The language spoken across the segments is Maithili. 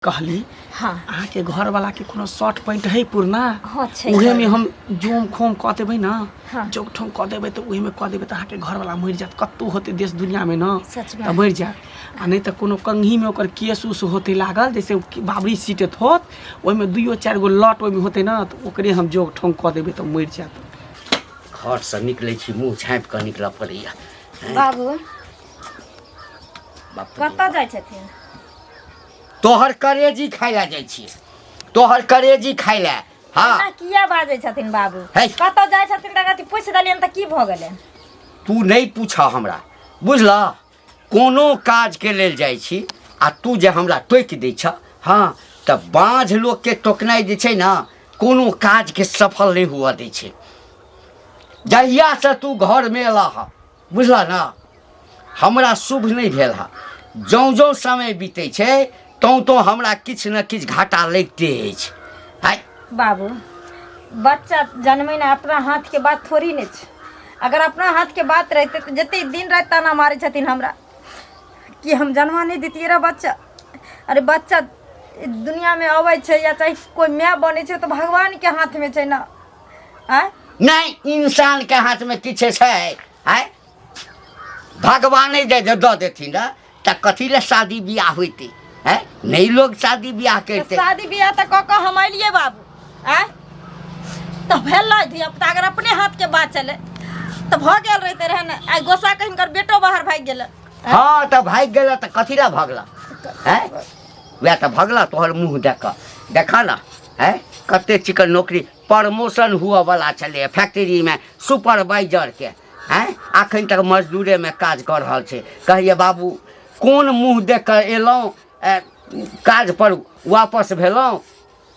कहली। हाँ। अहाँके घरवाला के कोनो शर्ट पैंट है पुरना? हाँ, छै। उहे में हम जोम खोम कऽ देबै ना। हाँ। जोम ठोम कऽ देबै तऽ उहे में कऽ देबै तऽ अहाँके घरवाला मरि जायत कतहु होतै देश दुनिया में ना। सच में? तऽ मरि जायत आ नहि तऽ कोनो कंघी में ओकर केस उस होतै लागल, जैसे ओ बाबरी सीटैत होत, ओहिमे दुइयो चारि गो लट ओहिमे होतै ना, तऽ ओकरे हम जोग ठोम कऽ देबै तऽ मरि जायत। घरसँ निकलै छी मुँह झाँपि कऽ निकलऽ पड़ैया। बाबू। बाप रे। कतऽ जाइ छथिन? तोहर करेजी खाय लए जाइ छियै, तोहर करेजी खाय लए। हाँ। एना किया बाजै छथिन बाबू? है। कतऽ जाइ छथिन तऽ कथी पूछि देलियनि तऽ की भऽ गेलै? तू नहि पूछ हमरा, बुझलह? कोनो काजके लेल जाइ छी आ तू जे हमरा टोकि दै छह, हँ, तऽ बाँझ लोकके टोकनाइ जे छै ने, कोनो काजके सफल नहि हुअ दै छै। जहियासँ तू घरमे एलह, बुझलह ने, हमरा शुभ नहि भेल हँ। जौँ जौँ समय बीतै छै तौँ तौँ हमरा किछु ने किछु घाटा लगिते अछि। आइ बाबू, बच्चा जन्मेनाइ अपना हाथके बात थोड़ी नहि छै। अगर अपना हाथके बात रहितै तऽ जते दिन राति ताना मारै छथिन हमरा कि हम जन्मा नहि दैतियै रहए बच्चा। अरे बच्चा दुनियामे अबै छै या चाहे कोइ माय बनै छै तऽ भगवानके हाथमे छै ने। आँय? नहि, इंसानके हाथमे किछु छै? आँय, भगवाने जे दऽ देथिन रह तऽ कथी लए शादी बियाह होइतै? आँय, नहि लोग शादी बियाह करितै। शादी बियाह तऽ कऽ कऽ हम अयलियै बाबू। आँय, तऽ भेलै धिया पुता अगर अपने हाथके बात चलै तऽ भऽ गेल रहितै रहए ने। आइ गोसा कऽ हिनकर बेटो बाहर भागि गेलै। हँ, तऽ भागि गेलै तऽ कथी लए भगला? आँय, वएह तऽ भगला तोहर मुँह देख कऽ। देखा ने, आँय, कते चिकन नौकरी प्रमोशन हुअवला छलैए फैक्ट्रीमे सुपरवाइजरके, आँय, अखन तक मजदूरेमे काज कऽ रहल छै। कहैए बाबू, कोन मुँह देख कऽ एलहुँ काजपर वापस भेलहुँ?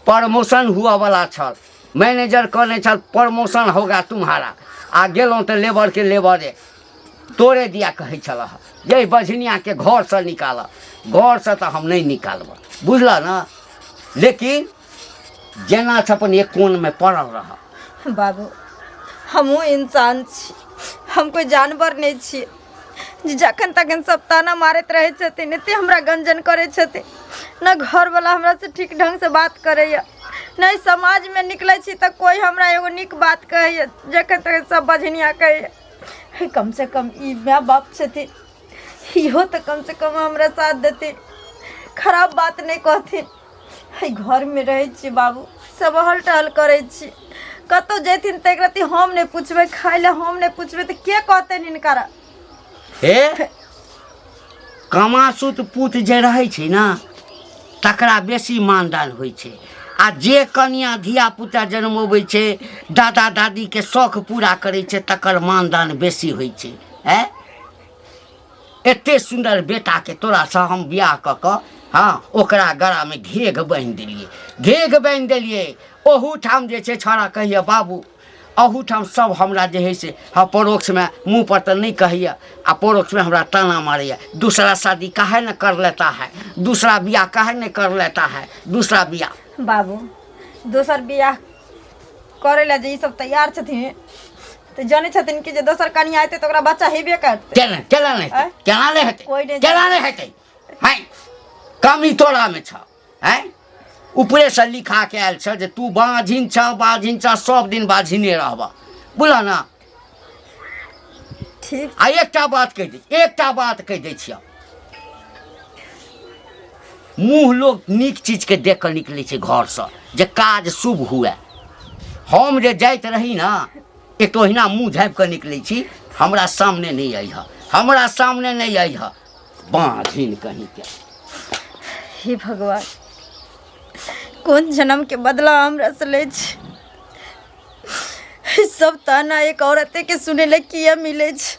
प्रमोशन हुअवला छल, मैनेजर कहने छल प्रमोशन होगा तुम्हारा, आ गेलहुँ तऽ लेबरके लेबरे। तोरे दिया कहै छलह जे बझनियाके घरसँ निकालऽ। घरसँ तऽ हम नहि निकालबह, बुझलह ने, लेकिन जेना छै अपन एक कोनमे पड़ल रह। बाबू, हमहूँ इंसान छी, हम कोइ जानवर नहि छी जे जखन तखन सब ताना मारैत रहै छथिन, एते हमरा गंजन करै छथिन। ने घरवला हमरासँ ठीक ढङ्गसँ बात करैए, नहि समाजमे निकलै छी तऽ कोइ हमरा एगो नीक बात कहैए। जखन तखन सब बझनिया कहैए। कमसँ कम ई माय बाप छथिन, इहो तऽ कमसँ कम हमरा साथ देथिन, खराब बात नहि कहथिन। एहि घरमे रहै छी बाबू, सब अहल टहल करै छी। कतहु जेथिन तऽ एक रत्ती हम नहि पुछबै, खाय लए हम नहि पुछबै तऽ के कहतनि हिनकरा? हे, कमासुत पूत जे रहै छै ने, तकरा बेसी मानदान होइ छै, आ जे कनिया धियापुता जनमबै छै, दादा दादीके शौख पूरा करै छै, तकर मानदान बेसी होइ छै। आँय, एते सुन्दर बेटाके तोरासँ हम बियाह कऽ कऽ, हँ, ओकरा गरामे घेघ बान्हि देलियै, घेघ बान्हि देलियै। ओहूठाम जे छै छौड़ा कहैए बाबू, अहूठाम सब हमरा जे हइ से, हँ, परोक्षमे, मुँहपर तऽ नहि कहैए, आ परोक्षमे हमरा ताना मारैए, दूसरा शादी काहे ने कर लेता है, दूसरा बियाह काहे ने कर लेता है, दूसरा बियाह। बाबू, दोसर बियाह करै लए जे ई सब तैयार छथिन तऽ जानै छथिन कि जे दोसर कनिया एतै तऽ ओकरा बच्चा हेबे करतै। केना केना नहि हेतै? आँय? केना नहि हेतै? कोइ नहि। केना नहि हेतै? हैं, कमी तोरामे छ? हैं, ऊपरेसँ लिखा के आयल छ जे तू बाझिन छ, बाझिन छ, सब दिन बाझिने रहबह, बुझल ने? ठीक। आ एकटा बात कहि दै, एकटा बात कहि दै छियौ, मुँह लोक नीक चीजके देख कऽ निकलै छै घरसँ जे काज शुभ हुए। हम जे जाइत रही ने, एक तऽ ओहिना मुँह झाँपि कऽ निकलै छी, हमरा सामने नहि अइह, हमरा सामने नहि अइह, बाँझिन कहींके। हे भगवान, कोन जन्मके बदला हमरा से लै छै? सब ताना एक औरते के सुनै लए किया मिलै छै?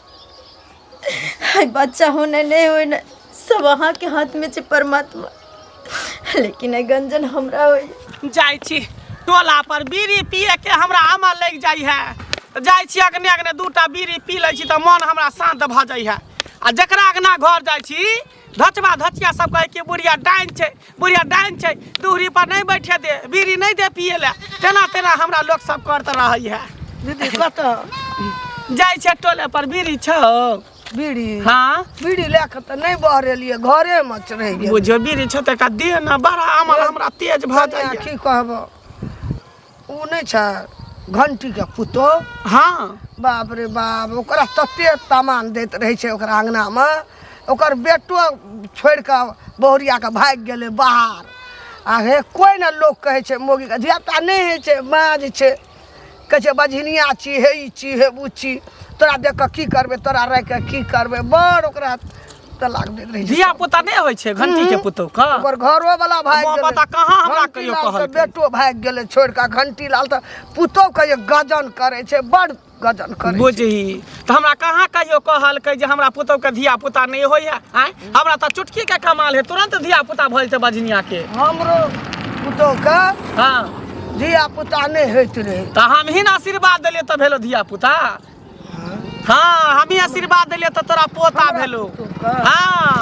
आइ बच्चा होने नहि होने सब अहाँके हाथमे छै परमात्मा, लेकिन एहि गंजन हमरा होइए। जाइ छी टोला पर बीड़ी पिए के हमरा अमल लागि जाइ है, तऽ जाइ छी अगने अगने दूटा बीड़ी पी लै छी तऽ मन हमरा शान्त भऽ जाइ है। आ जकरा अगना घर जाइ छी, धचबा धचिया सब कहै कि बुढ़िया डाइन छै, बुढ़िया डाइन छै, दुहरी पर नहि बैठे दे, बीड़ी नहि दे पिए लए, तेना तेना हमरा लोक सब करत रहै है। दीदी, कतऽ जाइ छै टोले पर? बीड़ी छौ? बीड़ी? हाँ। बीड़ी लए कऽ तऽ नहि बहरेलियै, घरेमे रहि गेल। बुझियौ बीड़ी छै तऽ एकटा देह ने बड़ा अमल हमरा तेज भऽ कनिया, जाइए। की कहबो, ओ नहि छै घंटीके पुतोह? हाँ। बाप रे बाप, ओकरा तते तामान दैत रहै छै ओकरा अङ्गनामे। ओकर बेटो छोड़ि कऽ बहुरियाके भागि गेलै बाहर। आ हे, कोइ ने लोक कहै छै मौगीके धियापुता नहि होइ छै, माँ जे छै कहै छै बझिनिया छी, हे ई छी, हे ओ छी, तोरा देख कऽ की करबै, तोरा राखि कऽ की करबै। बड़ ओकरा तलाक दैत रहै छै। धिया पुता नहि होइ छै घंटी के पुतोह के? ओकर घरो वाला भागि बाबा गेलै। तऽ कहाँ हमरा घंटी कहियो लाल के कहलकै? बेटो भागि गेलै छोड़ि कऽ। घंटी लाल तऽ पुतोह के जे गजन करै छै, बड़ गजन करै छै। बुझही तऽ हमरा कहाँ कहियो कहलकै जे हमरा पुतोह के धिया पुता नहि होइए। आँय, हमरा तऽ चुटकी के कमाल है, तुरंत धिया पुता भऽ जेतै बजनिया के। हमरो पुतोह के धिया पुता नहि होइत रहै। तऽ हमही ने आशीर्वाद देलियै तऽ भेलो धिया पुता। हाँ, हमही आशीर्वाद देलियै तऽ तोरा पोता हमरा भेलो। पुतोहके? हाँ,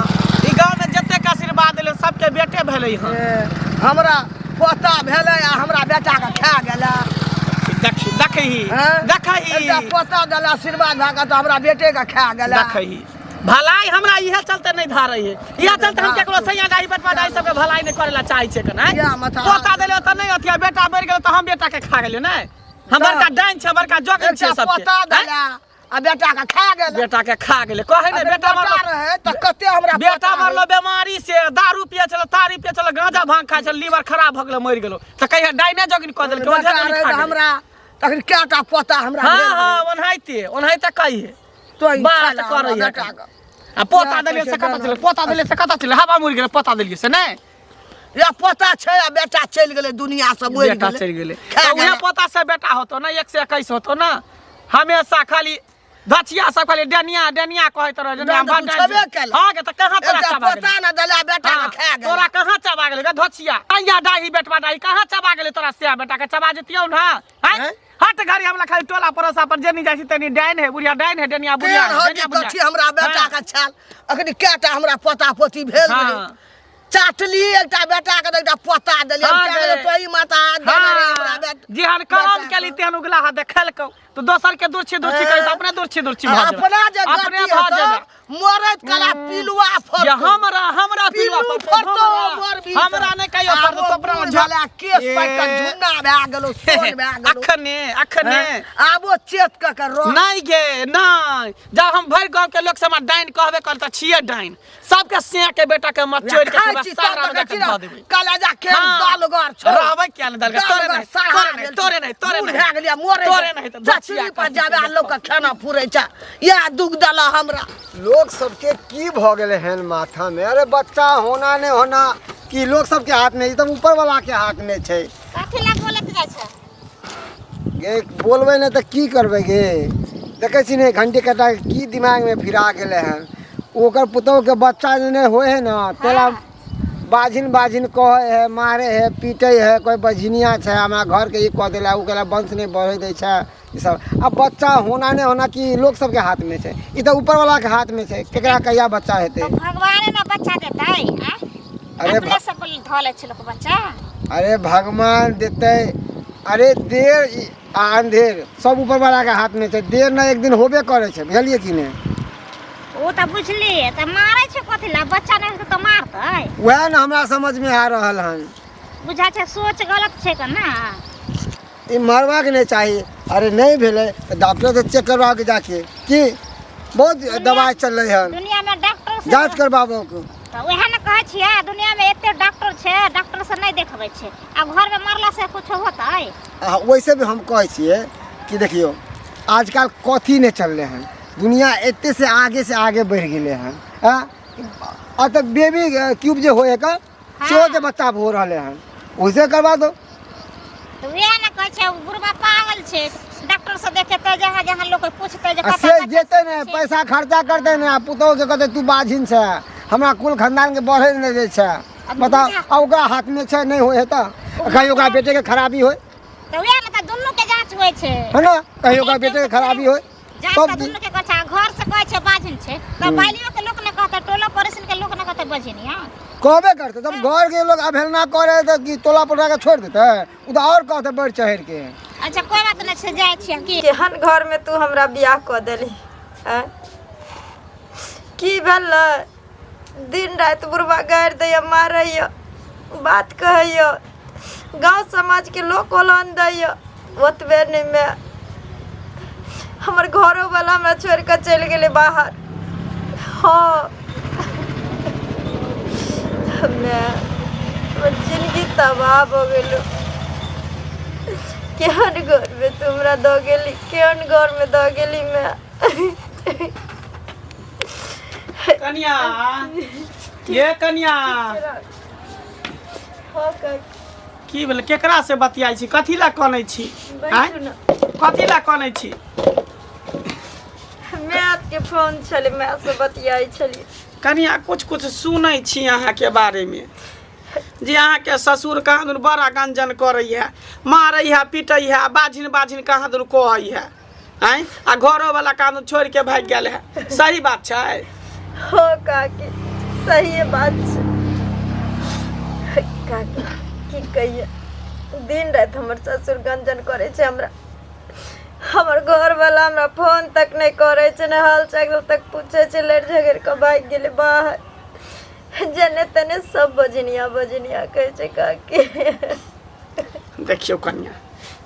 ई गाँव में जतेक आशीर्वाद देलियै सबके बेटे भेलै हँ। ए, हमरा पोता भेलै आ हमरा बेटाके खा गेलै। देखी, देखही। हैं? देखही। एकटा पोता देला आशीर्वाद भए कऽ तऽ हमरा बेटेके खा गेलै। देखही, भलाई हमरा इहे चलते नहीं धारे है, इहे चलते हम केकरो सैया डाही बटवा डाही सबके भलाई नहीं करे ला चाहे छे कना। या माथा। पोता देले त नहीं अथिया, बेटा बढ़ गेल त हम बेटा के खा गेलियो। नहीं, हम बड़का डाइन छै, बड़का जोगिन छै एकटा सबके। पोता हैं? देला आ बेटा के खा गेलै। बेटा के खा गेलै कहे ने। अगर बेटा मरलो रहे तऽ कते हमरा बेटा पोता मरलो बीमारी से, दारू पिए छल, तारी पिए छल, गांजा भांग खाइ छल, लीवर खराब भ गेलो, मरि गेलो। त कहिया डाइने जोगिन कह देलकै, बेटा ओझे जोगिन रहे खा तऽ गेलै। हमरा तखन कएटा पोता हमरा हाँ भेल हाँ रहै। ओनाहिते ओनाहिते कहिए तो ई बात खाला हमरा करैए। बेटा के। आ पोता या देलियै से कहै छै कतऽ चलै? पोता देलियै से कतऽ चलै? हवा मुड़ि गेलै पोता देलियै से नहि? या पोता छै आ बेटा चलि गेलै दुनिया से, मरि बेटा गेलै। चलि गेलै खा तऽ उएह गेलै। पोता से बेटा होतो ने, 1 से 21 होतो ने। हमेशा खाली धचिया सब खाली डनिया डनिया कहैत रहे जे डन हम तऽ तू डाइन छेबे छी। केलऽ। हाँ गे, तऽ कहाँ तोरा एकटा चबा पोता गेलै? ने देला, बेटा हाँ, के खा गेलै। तोरा कहाँ चबा गेलै गे धचिया? अइया डाही बेटवा डाही कहाँ चबा गेलै तोरा? से बेटा के चबा जेतियौ ने। आँय? हैं? हट घड़ी हमरा खाली टोला पड़ोसा पर जेनी जाइ छी तेनी डाइन है बुढ़िया, डाइन है डनिया बुढ़िया, केहन हो डनिया जे बुढ़िया। कथी हमरा बेटा हाँ। के छाल। अखनी कएटा हमरा पोता पोती भेल हाँ। रहै, चाटली एकटा बेटा के तऽ एकटा पोता देलियै। हाँ हम गे। कए तोही माता हाथ देने रहे हमरा हाँ, बेटा। जेहन करम बेटा के। केली तेहन उगला हा देखलकौ। तो दोसर के दुर्छी दुर्छी करी तऽ अपने दुर्छी दुर्छी भऽ जेबै। अपना जे अपने गति भऽ हेतौ, जेबै। मरैत कला पिलुआ जे फड़तौ। हमरा हमरा पिलुआ पिल्लू फड़तौ, फड़तौ हमरा मर भी। हमरा नहि कहियो फड़तौ, तो अपना बूढ़ भेला, केस पाकि कऽ झुन्ना भए गेलौ, सोन भए गेलौ। अखने अखने हैं? आबो चेत कऽ के रह। नहि गे नहि, जब हम भरि गाँव के लोग से हमरा डाइन कहबे कर तऽ छियै डाइन। सबके सिया के बेटा के मत चोर के खाइ पूरा छी सारा तब में देखै छी जाके धऽ ने, देबै। कलेजा केहन हाँ। दलगर छौ। रहबै किया नहि दलगर? तोरे दलगर नहि, सड़हा तोरे नहि, गेल छौ। तोरे नहि, तोरे बूढ़ नहि। भए गेलियै, मरै तोरे नहि तऽ चचरी बचिया पर कथी जाबे के लोक के खाना फुरै छै, इएह दुख देला हमरा। लोग सबके की भऽ गेलै हन माथामे? अरे बच्चा होना नहि होना कि लोग सबके हाथमे? ई तऽ ऊपर वाला के हाथमे छै। कथी लए बोलैत जाइ छै? गे बोलबै नहि तऽ की करबै गे? देखै छी ने घंटी कटा के की दिमागमे फिरा गेलै हन। ओकर पुतोहुके बच्चा जे नहि होइ है ने, तोरा बाझिन बाझिन कहै है, मारै है, पीटै है। कोइ बझिनिया छै, हमरा घरके ई कऽ देला, ओ केला, वंश नहि बढ़ै दै छै ई सब। आ बच्चा होना नहि होना कि लोक सबके हाथमे छै? ई तऽ ऊपरवलाके हाथमे छै, केकरा कहिया बच्चा हेतै। तऽ भगवाने ने बच्चा देतै आँय? अरे अपने से धऽ लै छै लोक बच्चा। अरे भगवान देतै। अरे देर आ अन्धेर सब ऊपरवलाके हाथमे छै। देर ने एक दिन होबे करै छै, बुझलियै कि नहि? ओ तऽ बुझलियै, तऽ मारै छै कथी लए? बच्चा नहि हेतै तऽ मारतै? वएह ने हमरा समझमे आ रहल हन। बुझा छै सोच गलत छै कना। ई मारबाक नहि चाही। अरे नहि भेलै तऽ डॉक्टरसँ चेक करबाके जाके की बहुत दवाइ चललै हन। दुनियामे डॉक्टर से जाँच करबाबो। तऽ उएह ने कहै छियै, दुनियामे एते डॉक्टर छै, डॉक्टर से नहि देखबै छै। आ घरमे मारला से कुछो होतै? आ वैसे भी हम कहै छियै कि देखियौ, आजकल कथी नहि चललै हन, दुनिया एते से आगे से आगे बढ़ि गेलै हन। आँ आ तऽ बेबी क्यूब जे होइ है का, सेहो जे बच्चा हो रहलै हन, ओइसे करबा दो। तऽ उएह ने कहै छै, बुढ़बा पागल छै। डॉक्टर से देखेतै, जहाँ जहाँ लोक पूछतै जे आ कतऽ से बच्चा जेतै ने छै। पैसा खर्चा करतै ने, आ पुतोहके कहतै तू बाझिन छै, हमरा कुल खानदानके बढ़ै नहि दै छै। बताउ, आ ओकरा हाथमे छै, नहि होइ है तऽ कहीं ओकरा बेटेके खराबी होइ। तऽ उएह ने, तऽ दुनूके जाँच होइ छै। है ने, कहीं ओकरा बेटेके खराबी होइ। जाँच तब तऽ दुनू के कहै छै। आ घर से कहै छै बाझिन छै तऽ बालियो के लोक ने कहतै, टोलो पड़ोसिन के लोक ने कहतै बझिनिया? कहबे करतै। जब घरके लोग अवहेलना करे तऽ की टोला पड़ोसा के छोड़ि देतै? ओ तऽ आओर कहतै बढ़ि चढ़ि के। अच्छा, कोइ बात नहि छै, जाइ छियै की। केहन घरमे तू हमरा बियाह कऽ देली आँय? की भेलै दिन राति बुढ़बा गारि दैया मारैया बात कहैया गाँव समाजके लोक ओलन दैया ओतबे नहि माय हमर घरोवला हमरा छोड़ि कऽ चलि गेलै बाहर हँ हमे हमर जिनगी तबाह भऽ गेल केहन घरमे तू हमरा दऽ गेली केहन घरमे दऽ गेली माय कनिया ये कनिया हँ काकी की भेलै केकरा से बतियाइ छी कथी लए कनै छी आँय बैठू ने कथी लए कनै छी मायके फोन छलै मायसँ बतियाइ छलियै कनिया कुछ कुछ सुनै छी अहाँके बारेमे जे अहाँके ससुर कहाँ दुन बड़ा गंजन करैए मारैए पिटैए बाझिन बाझिन कहाँ दुन कहैए आँय आ घरोवला कहाँ दुन छोड़िके भागि गेल है सही बात छै हो काकी सही बात छै काकी की कहिए दिन राति हमर ससुर गंजन करै छै हमरा हमर घरवला हमरा फोन तक नहि करै छै नहि हाल चाल तक पूछै छै लड़ि झगड़ि कऽ भागि गेलै बाहर जने तने सब बजनिया बजनिया कहै छै काकी देखियौ कनिया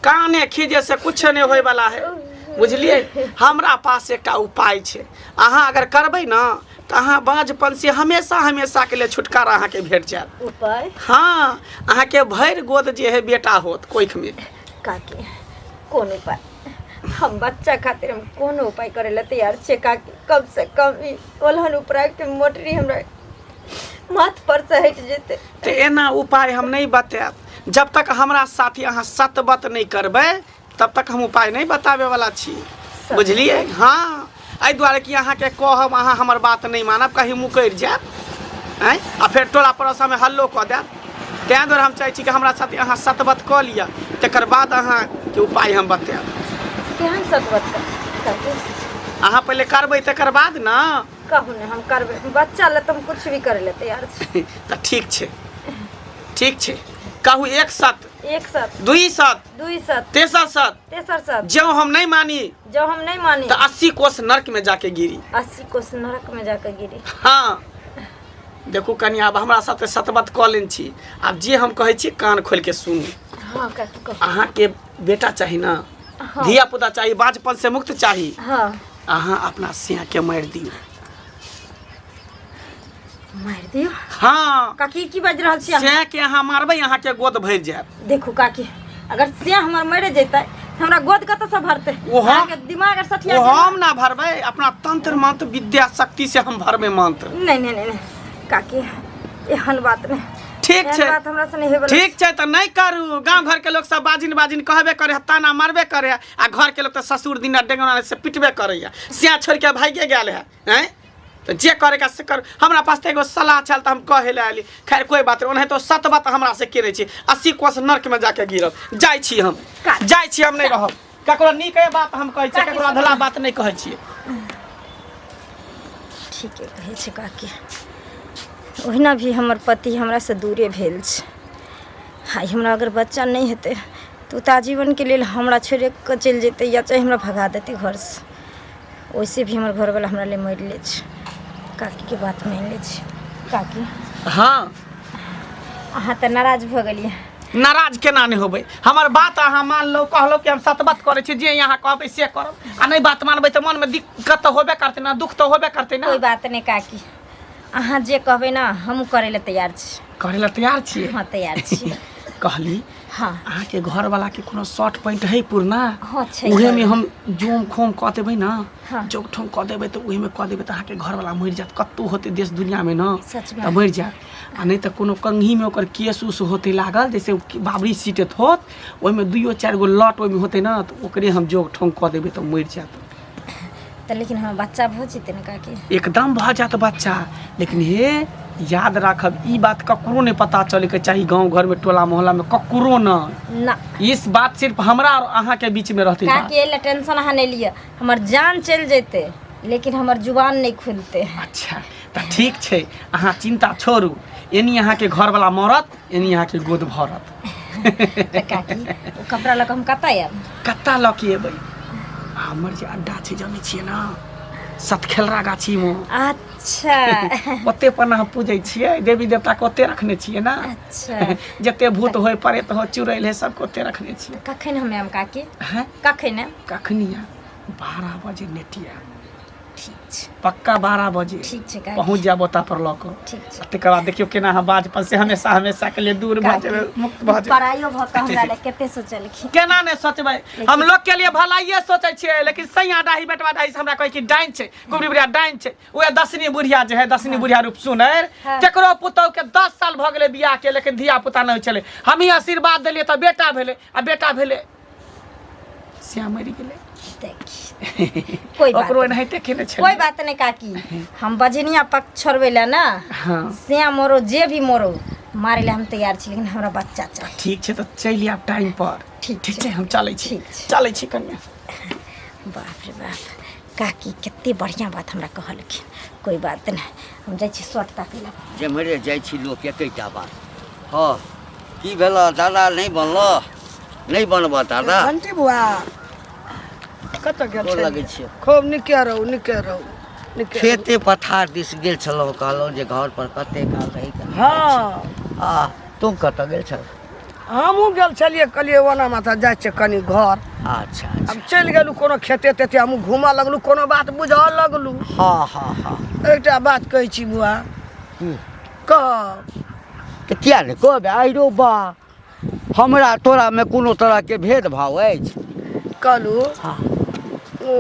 काने खीजे से कुछ नहीं होय वाला है बुझलिए हमरा पास एकटा उपाय छै अहाँ अगर करबै ने तऽ अहाँ बाँझपन से हमेशा हमेशा के लिए छुटकारा अहाँके भेट जायत उपाय हाँ अहाँके भरि गोद जे है बेटा होत कोखिमे काकी कोन उपाय हम बच्चा खातिर हम कोनो उपाय करे ला तैयार छियै काकी कम से कम ई ओलहन उपरा के मोटरी हमरा माथ पर से हटि जेतै तऽ एना उपाय हम नहि बतायब जब तक हमरा साथी अहाँ सतबत नहि करबै तब तक हम उपाय नहि बताबैवला छी बुझलियै हँ एहि दुआरे कि अहाँके कहब अहाँ हमर बात नहि मानब कहीं मुकरि जायब आँय आ फेर टोला पड़ोसमे हल्लो कऽ देब ताहि दुआरे हम चाहै छी कि हमरा साथे अहाँ सतबत कऽ लिअ तकर बाद अहाँके उपाय हम बतायब केहन सतबत करबै अहाँ पहिले करबै तकर बाद ने कहू ने हम करबै बच्चा लए तऽ हम कुछ भी करै लए तैयार छी तऽ ठीक छै ठीक छै कहू एक सत एक सत दुई सत दुई सत तेसर सत तेसर सत ज्यों हम नहीं मानी जब हम नहीं मानी तो 80 कोस नरक में जाके गिरी 80 कोस नरक में जाके गिरी हाँ देखू कनि आब हमरा साथे सतबत कऽ लेने छी आब जे हम कहै छी कान खोलि के सुनू हाँ काकी कहू अहाँके बेटा चाही ने हाँ। धिया पुता चाही बाँझपन से मुक्त चाही हाँ अहाँ अपना सियाके मारि दियौ मारि दियौ हाँ काकी की बाजि रहल छी अहाँ? सियाके अहाँ मारबै अहाँके गोद भरि जायत देखू काकी अगर से हमर मरि जेतै तऽ हमरा गोद कतऽसँ भरतै ओ हम- अहाँके दिमाग आर सठिया ओ गेल। हम ना भरबै अपना तंत्र मंत्र विद्या शक्ति से हम भरबै मंत्र नहीं नहीं नहीं नहीं काकी एहन बात नहीं ठीक एहन छै बात हमरा से नहीं होबे ठीक छै तऽ नहि करू गाँव घर के लोग सब बाजिन बाजिन कहबे करे है ताना मारबे करे है आ घर के लोग तऽ ससुर दिन डेंगना से पिटबे करैया सिया छोड़ के भागे गेल है हैं तऽ जे करे का से कर हमरा पास तऽ एगो सलाह छल तऽ हम कहे लए आयली खैर कोई बात नहीं ओनाहितो सत बात हमरा से केने छी 80 कोस नर्क में जाके गिरब जाइ छी हम जाइ छी हम नहि रहब ककरो नीक बात हम कहै छियै ककरो अधला बात नहि कहै छियै ठीके कहै छै काकी ओहिना भी हमर पति हमरासँ दूरे भेल छै आइ हमरा अगर बच्चा नहि हेतै तऽ ओ तऽ आजीवनके लेल हमरा छोड़ि कऽ चलि जेतै या चाहे हमरा भगा देतै घरसँ ओइसे भी हमर घरवला हमरा लेल मरले छै काकीके बात मानि लै छी काकी हँ अहाँ तऽ नाराज भऽ गेलियै नाराज केना नहि होबै हमर बात अहाँ मानलहुँ कहलहुँ कि हम सतबत करै छी जे अहाँ कहबै से करब आ नहि बात मानबै तऽ मनमे दिक्कत तऽ होबे करतै ने दुख तऽ होबे करतै ने कोइ बात नहि काकी अहाँ जे कहबै ने हमहूँ करै लए तैयार छी करै लए तैयार छियै हँ तैयार छी कहली हाँ अहाँके घरवाला के कोनो शर्ट पैंट है पुरना हाँ, छै उहे में हम जोम खोम कऽ देबै ना हाँ। जोग ठोम कऽ देबै तऽ उहे में कऽ देबै तऽ अहाँके घरवाला मरि जायत कतहु होतै देश दुनिया में ना सच में। तऽ मरि जायत आ नहि तऽ कोनो कंघी में ओकर केस उस होतै लागल जैसे ओ बाबरी सीटैत होत ओहिमे दुइयो चारि गो लट ओहिमे होतै ना तऽ ओकरे हम जोग ठोम कऽ देबै तऽ मरि जायत तऽ लेकिन हमर बच्चा भऽ जेतै ने काकी एकदम भऽ जायत बच्चा लेकिन हे याद राखब ई बात ककरो नहि पता चलैके चाही गाँव घरमे टोला मोहल्लामे ककरो नहि ना इस बात सिर्फ हमरा और अहाँके बीचमे रहतै बात। काकी एहि लए टेंशन अहाँ नहि लिअ हमर जान चलि जेतै लेकिन हमर जुबान नहि खुलतै अच्छा तऽ ठीक छै अहाँ चिन्ता छोड़ू एनी अहाँके घरवला मरत एनी अहाँके गोद भरत तऽ काकी ओ कपड़ा लऽ कऽ हम कतऽ आयब कत्ता लऽ के एबै हमर जे अड्डा छै जनै छियै ने सतखेलरा गाछी मे। अच्छा। ओते पर ना हम पूजै छियै, देवी देवता के ओते रखने छियै ना। अच्छा। जते भूत होय, प्रेत हो, चुड़ैल है, सबके ओते रखने छियै। कखन हम आयब काकी? हैं? कखन आयब? कखनी आयब? 12 बजे नेटिया। ठीक छै। पक्का 12 बजे। ठीक छै काकी। पहुँच जायब ओतऽ पर लऽ कऽ। ठीक छै। तकर बाद देखियौ केना अहाँ बाजपन से हमेशा हमेशा के लिए दूर भऽ जेबै, मुक्त भऽ जेबै। पढ़ाइयो भऽ कऽ हमरा लए कते सोचलखिन। केना नहि सोचबै, हम लोग के लिए भलाइए सोचै छियै, लेकिन सैया डाही बेटवा डाही से हमरा कहै कि डाइन छै, कुबरी बुढ़िया डाइन छै। उएह दसनी बुढ़िया जे है, दसनी बुढ़िया रूप सुनर, तेकरो पुतहु के 10 साल भऽ गेलै बियाह के, लेकिन धिया पुता नहि होइ छलै। हमही आशीर्वाद देलियै तऽ बेटा भेलै, आ बेटा भेलै श्याम मरि गेलै। देखी कोई बात ओकरो नहीं। एनाहिते केने छलै। कोई बात नहीं काकी, हम बजनिया पक्ष छोड़बै ला ना। हाँ। श्याम मोरो जे भी मोरो मारे ला हम तैयार छी, लेकिन हमरा बच्चा चाही। ठीक छै, तऽ चलि आयब टाइम पर। ठीक ठीक छै। छै, हम चलै छी। ठीक छै। चलै छी कन्या। बाप रे बाप, काकी कते बढ़िया बात हमरा कहलखिन। कोई बात नहीं, हम जाइ छी शर्ट ताकै ला। जेम्हरे जाइ छी लोक एकेटा बात। हँ, की भेल दादा, नहि बनल? नहि बनबऽ दादा? घंटी बुआ कतऽ गेल गोर छलियै? लगै छियौ। खूब नीके रहू, नीके रहू, नीके रहू। खेते पथार दिस गेल छलहुँ, कहलहुँ जे घर पर कते काल रही कऽ। हँ। आ तू कतऽ गेल छल? हमहूँ गेल छलियै, कहलियै ओना माथा जाइ छियै कनि घर। अच्छा अच्छा। आब चलि गेलहुँ कोनो खेते तेते, हमहूँ घूमऽ लगलहुँ, कोनो बात बुझऽ लगलहुँ। हँ हँ हँ। एकटा बात कहै छी बुआ। की? कह। तऽ किया नहि कहबै? आइरो बा, हमरा तोरामे कोनो तरहके भेदभाव अछि? कहलहुँ हँ। ओ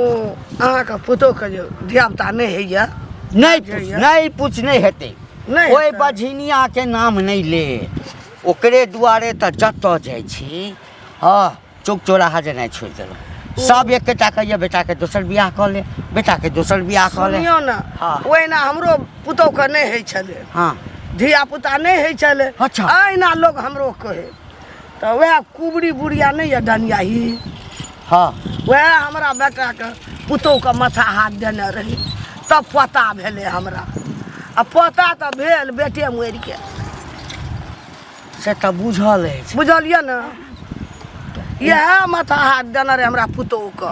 अहाँके पुतोहके जे धियापुता नहि होइए। नहि पूछ, नहि पूछ, नहि हेतै। नहि ओहि हेतै। बझिनियाके नाम नहि ले, ओकरे दुआरे तऽ जतऽ जाइ छी। हँ, चौक चौराहा जेनाइ छोड़ि देलहुँ। सब एकेटा कहैए, बेटाके दोसर बियाह कऽ ले, बेटाके दोसर बियाह कऽ ले। सुनियौ ने। हँ। ओहिना हमरो पुतोहके नहि होइ छलै। हँ। धियापुता नहि होइ छलै। अच्छा। अहिना लोक हमरो कहै, तऽ वएह कुबरी बुढ़िया नहि यऽ डनियाही? हँ। वएह हमरा बेटाके पुतोहके माथा हाथ देने रही, तब पता भेलै हमरा। आ पता तऽ भेल बेटे मरि गेल। से तऽ बुझल अछि। बुझलियै ने, इएह माथा हाथ देने रहै हमरा पुतोहके।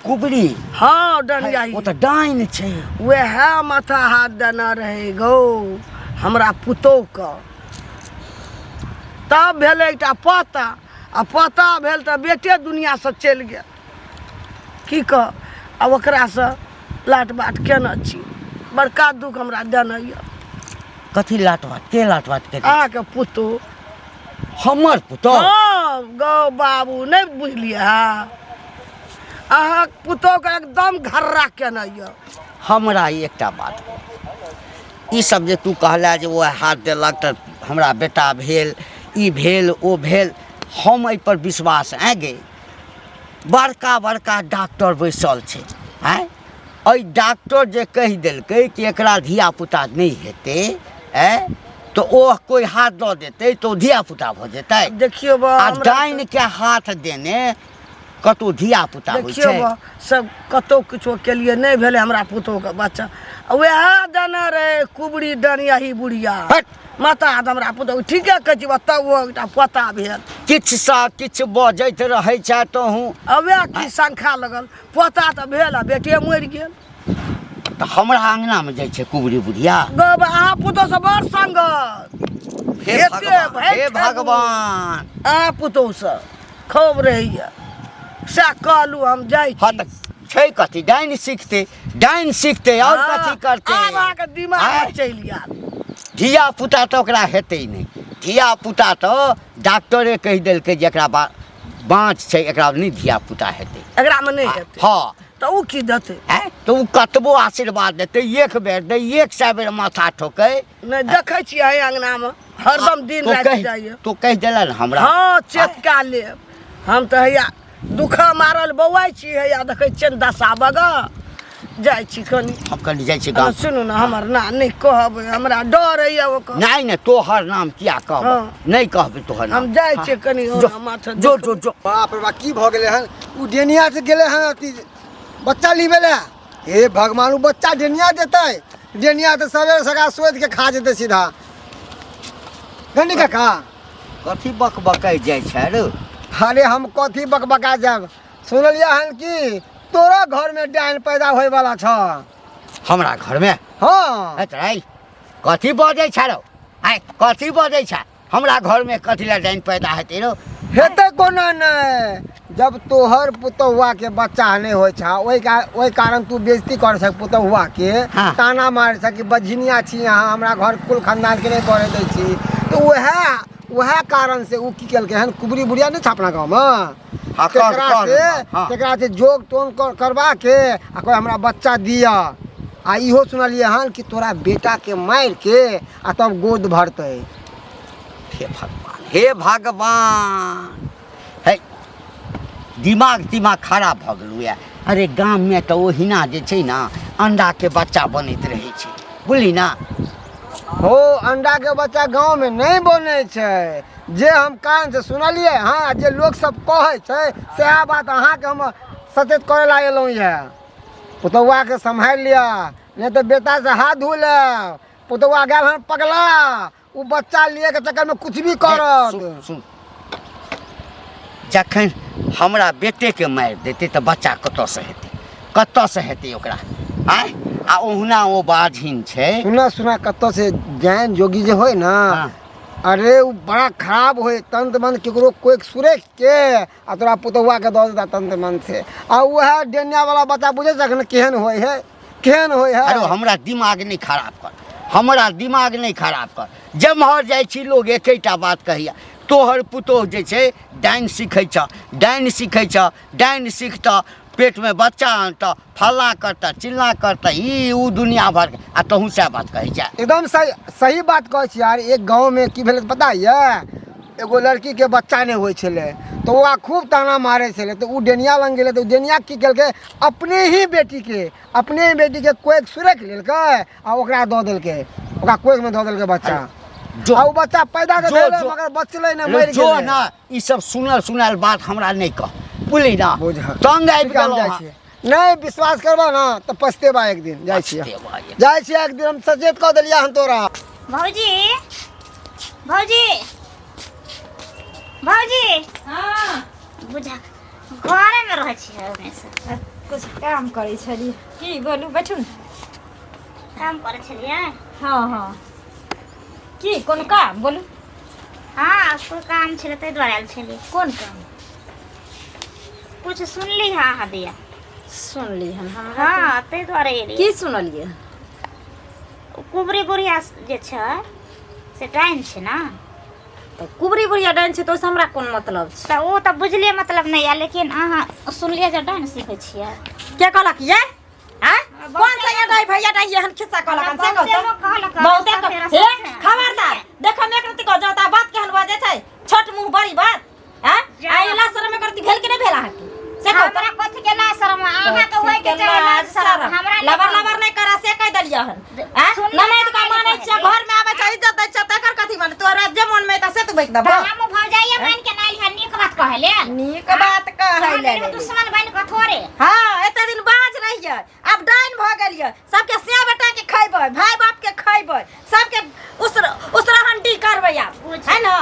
कुबरी? हँ, डनियाही। ओ तऽ डाइन छै। वएह माथा हाथ देने रहै गौ हमरा पुतोहके, तब भेलै एकटा पता। आ पता भेल तऽ बेटे दुनिआँसँ चलि गेल। की कह, आब ओकरासँ लाट बाट केने छी, बड़का दुख हमरा देने यऽ। कथी लाट बात? के लाट बात के? अहाँके पुतोह। हमर पुतोह? हँ गौ बाबू, नहि बुझलियै? हँ, अहाँके पुतोहके एकदम घर्रा केने यऽ। हमरा एकटा बात कहू, ई सब जे तू कहला जे ओ हाथ देलक तऽ हमरा बेटा भेल, ई भेल, ओ भेल, हम एहिपर विश्वास आइ गे? बड़का बड़का डॉक्टर बैसल छै। आँय, एहि डॉक्टर जे कहि देलकै कि एकरा धियापुता नहि हेतै, आँय, तऽ ओ कोइ हाथ दऽ देतै तऽ ओ धियापुता भऽ जेतै? देखियौ बा, आ हमरा डाइनके हाथ देने कतहु धियापुता होइ देखियौ छै? बा, सब कतहु किछो केलियै, नहि भेलै हमरा पुतोहके बच्चा। वएह देने रहै कुबरी डनियाही बुढ़िया। हट। माता हाथ हमरा पुतोह। ठीके कहै छी बा, तब ओ एकटा पता भेल। किछुसँ किछु बजैत रहै छै तोहूँ। आ वएह की शंखा लगल, पोता तऽ भेल आ बेटे मरि गेल। तऽ हमरा अङ्गनामे जाइ छै कुबरी बुढ़िया? गब अहाँ पुतोह से बड़ संगत। हे एते भगवान, भरि हे ठेगू। भगवान, अहाँ पुतोह से खूब रहैया, सएह कहलहुँ। हम जाइ हँ छी। तऽ छै कथी, डाइन सिखतै, डाइन सिखतै आओर हँ, कथी करतै? आब अहाँके दिमाग आँय? चलि आयल। धिया पुता तऽ ओकरा हेतै नहि। धिया पुता तऽ डॉक्टरे कहि देलकै जे एकरा बाँच छै, एकरा नहि धिया पुता हेतै। एकरामे नहि हेतै? हँ। तऽ ओ की देतै? आँय, तऽ ओ कतबो आशीर्वाद देतै, एक बेर दै, 100 बेर माथा ठोकै। नहि देखै छियै एहि अङ्गनामे हरदम दिन तो राति कहि जाइए। तो कहि देलन हमरा? हँ, चेत कए लेब। हम तऽ हैया दुख मारल बौआइ छी, हैया देखै छियनि दशा बगा जाइ छी कनि। हम कनि जाइ छी गाम। सुनू ने, हमर नाम नहि कहबै, हमरा डर होइए ओकर। नहि नहि, तोहर नाम किया कहब? हँ। नहि कहबै तोहर नाम। हम जाइ छियै कनि जो, माथा जो जो जो। बाप रे बाप, की भऽ गेलै हन? ओ डेनिया से गेलै हन अथी बच्चा लिबै लए। हे भगवान, ओ बच्चा डेनिया देतै? डेनिया तऽ सवेरे सकाल शोधि के खा जेतै सीधा। गंडी काका। कथी बकबकाइ जाइ छै रे? अरे हम कथी बकबका जायब, सुनलियै हन कि तोरा घर में डाइन पैदा होए वाला छ। हमरा घर में? हाँ। ए कथी बजै छ रौ? आइ कथी बजै छ? हमरा घर में कथी ला डाइन पैदा हेतै रौ? हेतै कोना नहि, जब तोहर पुतहुआ के बच्चा नहि होइ छ, ओहि कारण तू बेइज्जती करै छ पुतहुआ के। हाँ। ताना मारै छ कि बझिनिया छी अहाँ, हमरा घर कुल खानदान के नहि बढ़े दै छी। तऽ उएह कारण से ओ की केलकै हन, कुबरी बुढ़िया नहि छ अपना गाँवमे, हाँ, तेकरा कर, से हाँ। तेकरा से जोग टोन करवा के आ कोई हमरा बच्चा दिया। आ इहो सुनलियै हन कि तोरा बेटा के मारि के आ तब गोद भरतै। हे भगवान, हे भगवान, हे दिमाग तिमाग खराब भऽ गेलौ या। अरे गाममे तऽ ओहिना जे छै ने अंडाके बच्चा बनैत रहै छै, बुझली ना? हो, अंडा के बच्चा गाँव में नहीं बनै छै, जे हम कान से सुनलियै हँ, जे लोक सब कहै छै सएह बात अहाँके हम सचेत करै ला एलहुँ यऽ। पुतहुआ के सम्हारि लिअ, नहि तऽ बेटा से हाथ धो लेब। पुतहुआ गेल हन पगला, ओ बच्चा लिए के चक्कर में कुछ भी करत। सुन, सुन, जखन हमरा बेटेके मारि देतै तऽ बच्चा कतऽसँ हेतै, कतऽसँ हेतै ओकरा? आँय, आ ओहुना ओ बाझिन छै। सुना सुना, कतऽ से जैन जोगी जे होय ना, हाँ। अरे ओ बड़ा खराब होय, तंत्र मंत्र केकरो कोई सुरेख के आ तोरा पुतहुआ के दऽ देता तंत्र मंत्र से। आ वएह डेनिया वाला बच्चा बुझै छख ने केहन होय है, केहन होय है। अरे हमरा दिमाग नहीं खराब कर, हमरा दिमाग नहीं खराब कर। जेम्हर जाइ छी लोग एकेटा बात कहैया, तोहर पुतोह जे छै डाइन सीखै छ, डाइन सीखै छ, डाइन सीखतऽ पेटमे बच्चा आनतऽ, फल्लाँ करतऽ, चिल्लाँ करतऽ, ई ऊ दुनिया भरके, आ तहूँ सएह बात कहै छै। एकदम सही सही बात कहै छी यार। एक गाँवमे की भेलै पता यऽ, एगो लड़कीके बच्चा नहि होइ छलै, तऽ ओकरा खूब ताना मारै छलै, तऽ ओ डेनिया लग गेलै, तऽ ओ डेनिया की केलकै, अपने ही बेटीके कोखि सुरखि लेलकै आ ओकरा दऽ देलकै, ओकरा कोखिमे दऽ देलकै बच्चा। जो आ ओ बच्चा पैदा तऽ जो भेलै जो मगर बचलै नहि, मरि जो गेलै। ना ई सब सुनल सुनायल बात हमरा नहि कह, बुझली ना? बुझ। तंग आबि ठीक है, हम गेलहुँ जाइ हँ। छियै। नहि विश्वास करबह ना तऽ पछतेबा एक दिन। जाइ छियै, पछतेबा एक। जाइ छियै एक दिन, हम सचेत कऽ देलियै हन तोरा। भौजी, भौजी, भौजी। हाँ। बुझा घरेमे रहै छियै हमेशा। कुछ काम करै छलियै। की बोलू, बैठू ने। काम करै छलियै? हाँ हाँ, की कोन काम बोलू? हाँ, कोइ काम छलै ताहि दुआरे आयल छलियै। कोन काम? कुछ सुनली हँ अहाँ दिया? सुनली हन हमरा? हाँ, ताहि दुआरे एलियै। की सुनलियै? कुबरी बुढ़िया जे छै से डाइन छै ने। तऽ कुबरी बुढ़िया डाइन छै तऽ ओहिसँ हमरा कोन मतलब छै? तऽ ओ तऽ बुझलियै, मतलब नहि यऽ, लेकिन अहाँ सुनलियै जे डाइन सीखै छियै। के कहलक ये? आँय, कोन सा ये डाइ भैया डाइ एहन खिस्सा कहलक हन से बहुते कहू लोक तऽ? कहलक हन, बहुते सब कह तेरा हे सब छै। खबरदार, देखो मे एक रति कह जाता बात केहन बजै छै, छोट मुंह बड़ी बात। आँय, जा। आ इला शरम करती भेल कि नहि भेल अहाँके से कहू तऽ? हमरा कथी के लाज शरम? अहाँके होय के चाही लाज शरम, हमरा नहि। लबर लबर नहि करा से कहि देलियै हन। आँय, सुनली ननैद के नहि मानै कहै छियै, छी। घर में आबै छै इज्जत दै छियै, तकर कथी माने? तोरा जे मन में एतऽ से तू बकि तऽ देबह। हमहूँ भौजाइये मानि के नहि एलियै नीक बात कहै लेल। नीक बात कहै तहन लेल। एगो दुश्मन बनि कऽ थोड़े। हाँ, एते दिन बाज रहियै, आब डाइन भऽ गेलियै। सबके सिया बेटा के खैबै, भाय बाप के खैबै, सबके उसर उसरहंडी करबै आब, है ना?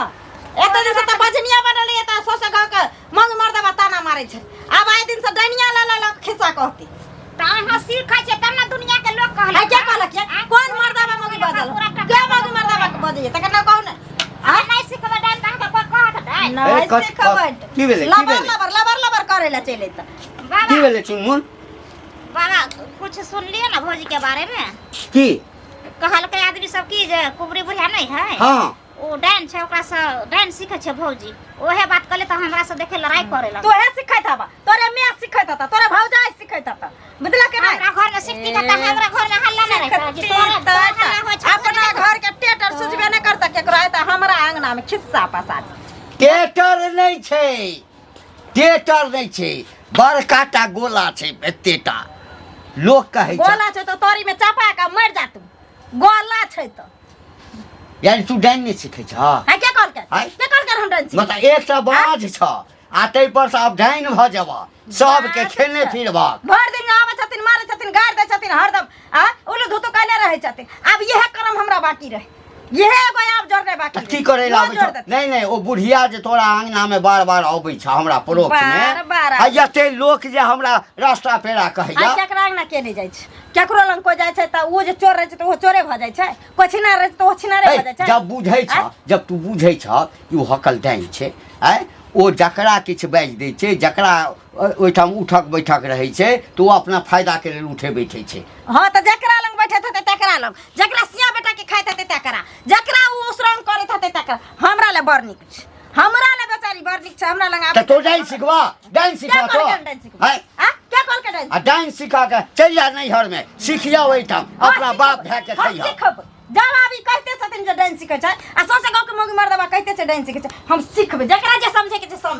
एते दिन से तऽ बजनिया बनल रहियै तऽ सौंसे गाँव के मंग मर्दबा ताना मारै छै, आब आइ दिन से डैनिया लऽ लऽ लऽ खिस्सा कहती। तऽ अहाँ सीखै छियै तब ने दुनिया के लोक कहलक। है, के कहलक ये? कोन मर्दबा मौगी बजल? पूरा टका के मौगी मर्दबा के बजैये तकर नाम कहू ने? अहाँ नहि सिखबै डाइन तऽ अहाँके कोइ कहत डाइन? नहि ए, सिखबै। की भेलै, की लबर भेलै? लबर लबर लबर करै लए चलि अयतै। की बाबा, भेलै चुनमुन? बाबा, कुछ सुनलियै ने भौजी के बारे में? की कहलकै आदमी सब की जे कुबरी बुढ़िया नहि है, हाँ, ओ डाइन छै, ओकरा से डाइन सीखै छै भौजी। ओहे बात कहले तऽ हमरा से देखे लड़ाई करे लगल। तोहे सिखैत हबा, तोरे माय सिखैत हता, तोरे भौजाई सिखैत हता, बुझलक कि नहि? हमरा घर में सीखती तऽ हमरा घर में हल्ला नहि रहै जे तोरा तोरा हल्ला होइ छै। अपना घर के टेटर सुझबे नहि करता केकरो, आय तऽ हमरा अंगना में खिस्सा पसार। टेटर नहि छै, टेटर नहि छै, बड़का टा गोला छै, एतेटा लोक कहै छै। गोला छै तऽ तोरी में चपा के मरि जा तू, गोला छै तऽ। यानी तू डाइन नहि सीखै छह? है, के कहलकै? आँय? के कहलकै हम डाइन सीखै? मतलब एकटा बाज छ आ ताहि पर से आब डाइन भऽ जेबह, सबके बाज खेने छै। फिरबह। भरि दिन आबै छथिन, मारै छथिन, गारि दै छथिन हरदम, आ उल्लू धुतू कयने रहै छथिन। आब इएह कर्म हमरा बाकी रहै, इहे एगो आब जोड़ने बाकी तऽ की करै लए आबै छौ नहि नहि ओ बुढ़िया जे तोरा अङ्गनामे बार बार अबै छ हमरा परोक्षमे बार बार आ एते लोक जे हमरा रास्ता पेड़ा कहैया आ केकरा अंगना के नहि जाइ छै केकरो लग कोइ जाइ छै तऽ ओ जे चोर रहै छै तऽ ओ चोरे भऽ जाइ छै कोइ छिनार रहै छै तऽ ओ छिनारे हे, भऽ जाइ छै जब बुझै छ आँय? जब तू बुझै छ कि ओ हकल डाइन छै आँय ओ जकरा किछु बाजि दै छै जकरा ओहिठाम उठक बैठक रहै छै तऽ ओ अपना फायदाके लेल उठै बैठै छै हाँ तऽ जकरा लग बैठैत हेतै तकरा लग जकरा सिया बेटाके खाइत हेतै तकरा जकरा ओ उसरंग करैत हेतै तकरा हमरा लए बड़ नीक छै हमरा लए बेचारी बड़ नीक छै हमरा लग तऽ तो डाइन सिखबा डाइन क्या सिखबा तो कहलकै डाइन सिखबा आँय? आ क्या कहलकै डाइन आ डाइन सिखा के चलि जा नैहरमे सीख जा ओहिठाम अपना बाप भायके हम खइह सीखब जब आब ई कहिते छथिन जे डाइन सीखै छै आ सौंसे गाँवके मौगी मर्दबा कहिते छै डाइन सीखै छै हम सीखबै जकरा जे समझैके छै समझ।